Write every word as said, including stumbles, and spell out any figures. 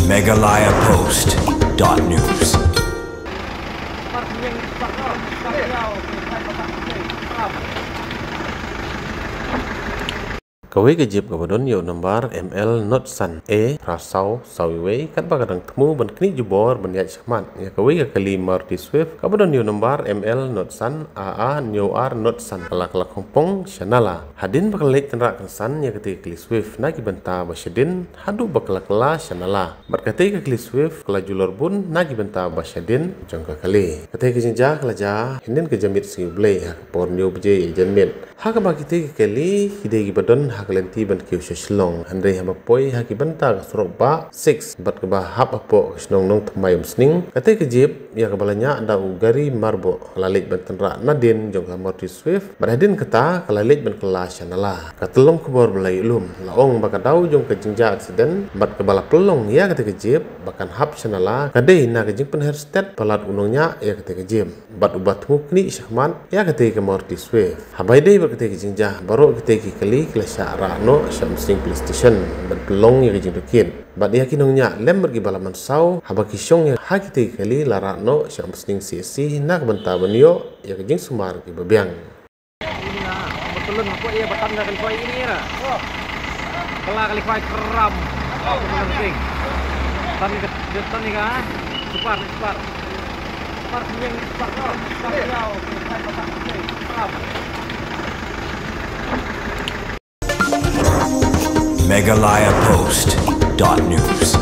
Meghalaya Post dot news. Kawei ka jeep kaba don ïa u nombar M L not san A phra saw saw wei, katba ka dang thmu ban knieh jubor ban ïaid shakhmat ïa kawei ka kali Maruti Swift kaba don ïa u nombar M L not san A A hynñiew ar not san, ka la kylla khongpong sha nala. Hadien ba ka la leit tynrah kynsan ïa katei ka kali Swift na ki bynta ba shadien, haduh ba ka la kylla sha nala. Bad katei ka kali Swift ka la julor bun na ki bynta ba shadien jong ka kali. Katei ka jingjia ka la jia hynnin ka janmiet sngi U Blei ha ka por hynñiew baje janmiet. Ha kaba kitei ki kali ki dei kiba don ha ka lynti ban kiew sha Shillong, hynrei haba poi ha ki bynta ka surok bah six bad kaba hap hapoh ka shnong Nongthymmai Umsning, katei ka jeep ïa kaba la ñiah da u Gari Marboh ka la leit ban tynrah nadien jong ka Maruti Swift, bad hadien kata ka la leit ban kylla sha nala. Ka tyllong khubor ba la ïoh lum la ong ba ka daw jong ka jingjia accident bad kaba la pynlong ïa katei ka jeep ba kan hap sha nala ka dei na ka jingpynher stet palat u nongñiah ïa katei ka jeep bad uba thmu knieh shakhmat ïa katei ka Maruti Swift. Haba ïadei bad katei ka jingjia, baroh kitei ki kali ki la shah rah noh sha Umsning Police Station ban pynlong ïa ka jingtohkit. Bad ïa ki nongñiah lem bad kiba la mynsaw haba ki shong ïa ha kitei ki kali la rah noh sha Umsning C H C na ka bynta ban ïoh ïa ka jingsumar kiba biang. Ini na, betul lah, kau iya batang dah kali kau ini na. Kalau kali kau keram, apa kau penting? Tan ni, tan ni kan? Super, super. Super, super, super. Super, ya, okay. Keram. Meghalaya Post dot news.